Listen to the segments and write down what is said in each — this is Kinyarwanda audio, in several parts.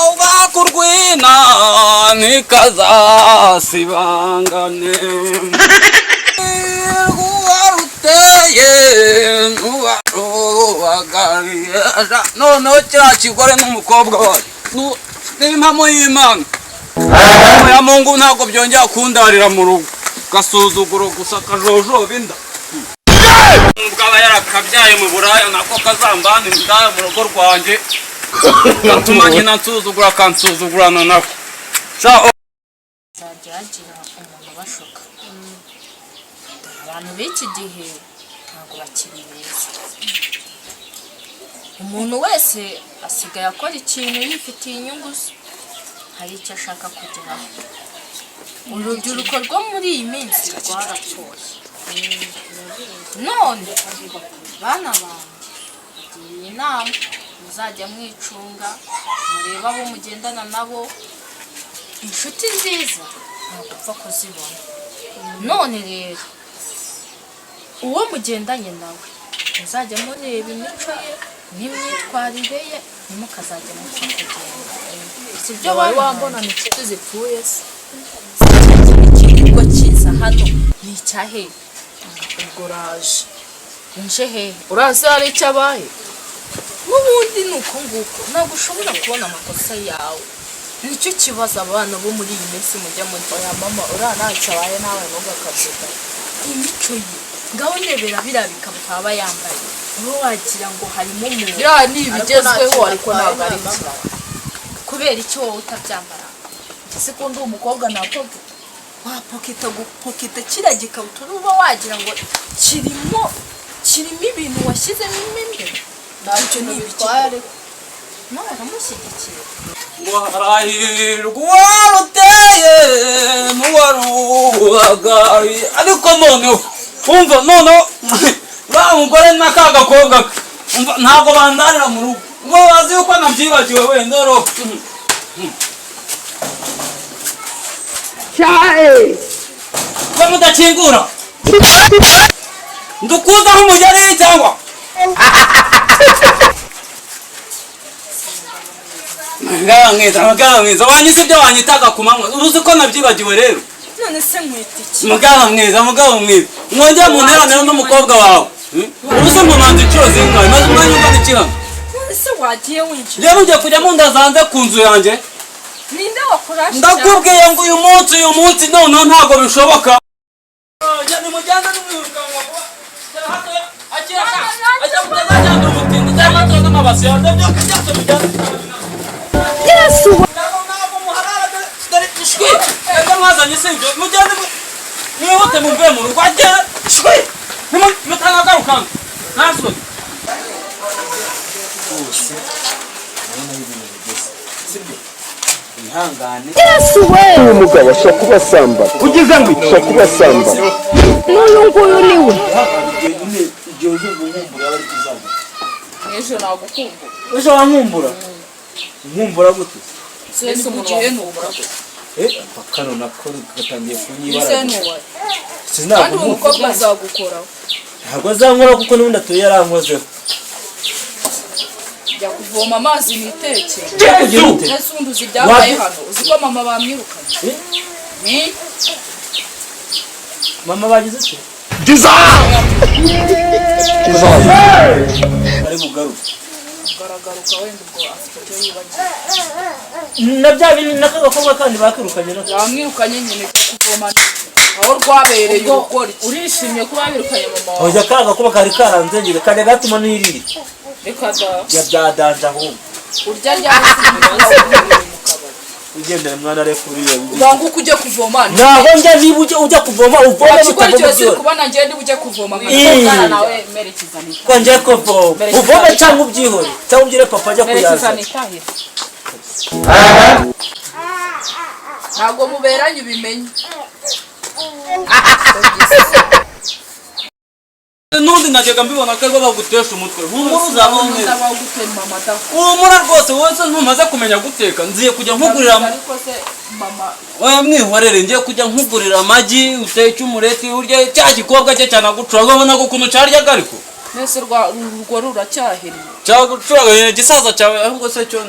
Kabakurwina ntikazasibangane ruteye rubagariye. Noneho kiriya kigore n'umukobwa wayo n'impamo y'Imana ya Mungu, ntabwo byongera kundarira mu rugo. Gasuzuguro gusa, kajojoba inda. Nubwo aba yarakabyaye mu buraya, nako kazambana indaya mu rugo rwanjye, gatuma nyina nsuzugura, akansuzugurana nako. Sha. Hazajya hagira umuntu ubashuka. Abantu b'iki gihe ntabwo bakiri beza. Umuntu wese asigaye akora ikintu yifitiye inyungu ze, hari icyo ashaka kugeraho. Urubyiruko rwo muri iyi minsi rwarapfuye. None bana banjye, bagiriye inama, muzajya mwicunga, murebe abo mugendana nabo. Inshuti nziza ntabwo upfa kuzibona. None rero uwo mugendanye nawe muzajya mureba imico ye n'imyitwarire ye, ntimukazajya mupfa kugenda. Si byo? Wari bana? Wambona ni inshuti zipfuye se? Ikirirwa kiza hano ni icyahehe? Ubwo uraje. Nje hehe? Urazi hari icyo abaye? N'ubundi ni uko nguko, ntabwo ushobora kubona amakosa yawe. Nicyo kibazo abana bo muri iyi minsi mujya muri. Oya mama, uriya ntacyo abaye, nawe ntugakavuga. Imico ye, ngaho ndebera biriya bikabutura aba yambaye, uba wagira ngo harimo umuntu. Biriya ni ibigezweho, ariko ntabwo ari byo. Kubera iki wowe utabyambara? Ese ko ndi umukobwa napfa? Wapoketa gupoketa kiriya gikabutura, uba wagira ngo kirimo ibintu washyizemo imbere. Nta Ibyo kintu ni ibiki? bitwaye ariko. Nawe uramushyigikiye? Ngo harahirwa uwaruteye n'uwaruhagariye. Ariko noneho umva, noneho uriya mugore na ka gakobwa ke, umva, ntabwo bandarira mu rugo ngo bazi yuko nabyibagiwe wenda ro ko mudakingura ndukuzaho umugeri cyangwa mugabo mwiza, mugabo mwiza, wanyise ibyo wanyitaga ku manywa, uzi ko nabyibagiwe rero. None se nkwita iki? Mugabo mwiza, mugabo mwiza, mwongere munteranire n'umukobwa wawe. Ubu se mumanza inshuro zingahe? Maze umwanya ungana iki hano? None se wagiye winjira? Njyewe mugiye kujya mundaza hanze ku nzu yanjye? Ninde wakurashije? Ndakubwiye ngo uyu munsi, uyu munsi noneho ntabwo bishoboka. Nimugende nimwirukanka vuba. Akira ka ajya mutazajyana umutindi cyangwa tuzi amabasi yawe byose bijyana. Yesu! Ntabwo muharara, dore ishwi ibyo mwazanye si ibyo. Mugende mwihute, muve mu rugo. Agera shwi, mutanagaruka, nta soni. Rwose urabona aho ibintu bigeze, sibyo? Wihangane. Uyu mugabo ashobora kuba asambana. Ugize ngo ashobora kuba asambana. N'uyu nguyu ni we. Wihangane, igihe nyine, igihe uzumva unkumbura aba aricyo uzaza. Ejo nagukumbura. Ejo wankumbura? Unkumbura gute? Ese umuntu wakumbura? Eh, kano nako gatangiye Ese kunyibara. nuwari kandi Sinabwo. uwo mukobwa azagukoraho. Ntabwo azankora, kuko n'ubundi atuye yarankozeho. Jya kuvoma amazi nitekere. Kugira ute? Ese ubundi uzi ibyabaye Wabi- hano? Uzi ko mama bamwirukanye? Eh? Ni Mama bagize ute? Ari bugaruke. Garagaruka wenda ubwo afite icyo yibagiwe. Na bya bindi n'aka gakobwa kandi bakirukanye nako. Bamwirukanye nyine. Jya kuvoma aho rwabereye urugoryi. Urishimye kuba birukanye mama wawe? Oya, ka gakobwa kari karanzengere, kajya gatuma nirira. Reka da. Ya byadanje ahubwo. Urya ryari mu kabari? Ugendera mwana, reka uriya. Ubanguka ujye kuvoma. Ntaho njya. Niba ujya kuvoma, uvome. Wakigori Utavoma cyose uri byose. kubona njye niba ujya kuvoma. Wivugana nawe, merekeza nitahire. Ko njye kuvoma, uvome cyangwa ubyihore, cyangwa ubwire papa ajya Merekeza kuyazana. nitahire. Ntabwo muberanye, ubimenye. N'undi najyaga mbibona ko aribo bagutesha umutwe. Humura, uzabaho neza. Ndabaho gute mama da? Humura rwose, wowe se ntumaze kumenya guteka? Ngiye kujya nkugurira. Ariko se mama. Oya, mwihorere. Ngiye kujya nkugurira amagi, uteke umureti, urye. Cya gikobwa cye cyanagucura, urabona ko ukuntu cyaryaga ariko. Mbese urwo ruracyahiriye. Cyagucuraga igisaza cyawe ahubwo se cyo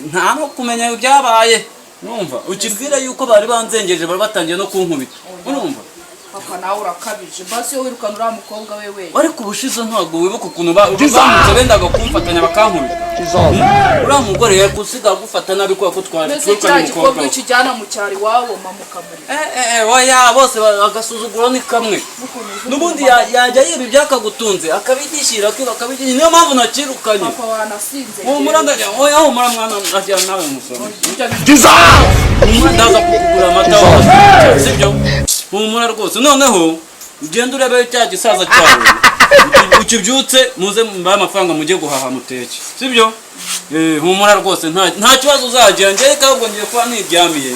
nta no kumenya ibyabaye. Urumva? Ukibwira yuko bari banzengeje bari batangiye no kunkubita. Urumva? Papa nawe urakabije. Basi iyo wirukana uriya mukobwa we wenyine. Ariko ubushize ntabwo wibuka ukuntu bamutse bendaga kumfatanya bakankubita. Uriya mugore yari gusiga agufata nabi kubera ko twari Mbese kiriya twirukanye umukobwa gikobwa we. ukijyana mu cyaro iwabo mama ukamureka. Oya bose agasuzuguro ni kamwe. N'ubundi yajya yiba ibyakagutunze akabigishyira akiba akabigishyira, niyo mpamvu nakirukanye. Papa wanasinze. Humura ndajya, oya humura mwana ndajya nawe musore. Humura ndaza kukugura amata wose, sibyo? Humura rwose noneho ugende urebe cya gisaza cyawe ukibyutse muze mbahe amafaranga mujye guhaha muteke, sibyo? Humura rwose nta kibazo uzagira, njye reka ahubwo ngiye kuba niryamiye.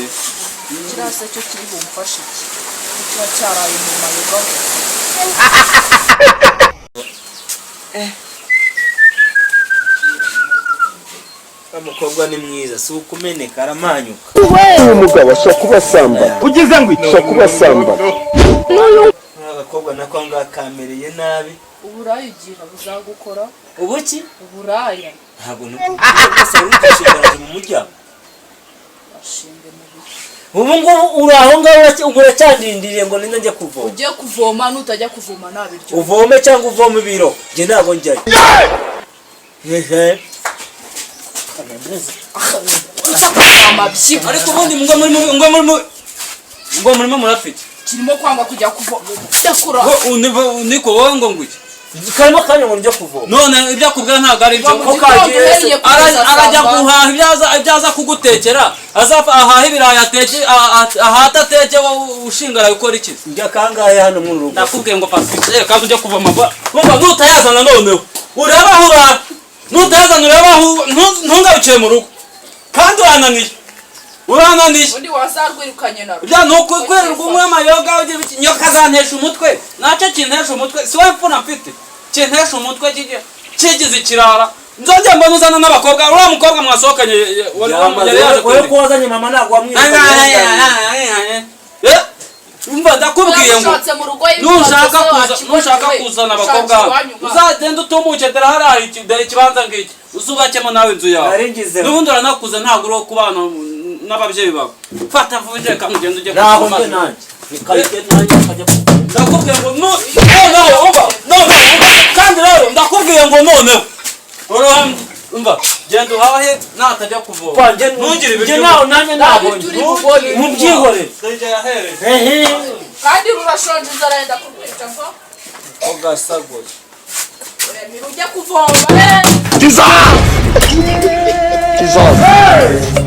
Kiriya se cyo kiri bumfashe iki? Kiba cyaraye mu mayoga. Umukobwa ni mwiza si ukumeneka aramanyuka. Uyu mugabo ashobora kuba asambana. Ugize ngo iki? Ashobora kuba asambana. Agakobwa nako ngaha kamereye nabi. Uburaya ugira buzagukora. Ubuki? Uburaya. Ntabwo rwose wari mu muryango. Ashinge mu biti. Ubu ngubu uri aho ngaho uracyandindiriye ngo ninjye njye kuvoma. Ugiye kuvoma nutajya kuvoma nta biryo. Uvome cyangwa uvome ibiro njye ntabwo njyayo. Hehe. Amabyiga. Ariko ubundi ngo murimo murafite. Kirimo kwanga kujya kuvoma. Ndakura. Niko wowe ngo ngwiki. Karimo kanya ngo njye kuvoma. None ibyo akubwira ntabwo ari byo. Mu gitondo uhereye kugeza Arajya saa mbiri. guhaha ibyaza kugutekera, azapfa ahaha ibirayi ateke ahata ateke wowe ushingara gukora iki? Njya kangahe hano muri rugo. Nakubwiye ngo fata kandi ujye kuvoma vuba nutayazana noneho ureba aho urara, nutayazana ureba aho ntungarukiye mu rugo kandi urananiye urananiye. Undi wazarwirukanye na Bya ni ukwirirwa unywa amayoga ugira iki nyoka zantesha umutwe, nacyo kintesha umutwe si wowe mfura mfite kintesha umutwe kigize ikirara. Nzongera mbona uzana n'abakobwa, uriya mukobwa mwasohokanye yari yaje Wowe ko wazanye mama ntabwo wamwirukanye. Umva ndakubwiye ngo nushaka kuzana abakobwa hano uzagenda utumuke, dore hariya dore ikibanza ngiki uzubakemo nawe inzu yawe. N'ubundi uranakuze ntabwo uri kubana n'ababyeyi bawe. Fata vuba ijerekani ugende ujye kuvoma. Ndakubwiye ngo noneho umva noneho kandi rero ndakubwiye ngo noneho umva genda uhahe natajya kuvoma ntugire ibiryo nanjye ntabwo mubyihorere kandi rurashonje inzara yenda kurwica mva ugasagoye ujya kuvoma. Jesus! Jesus!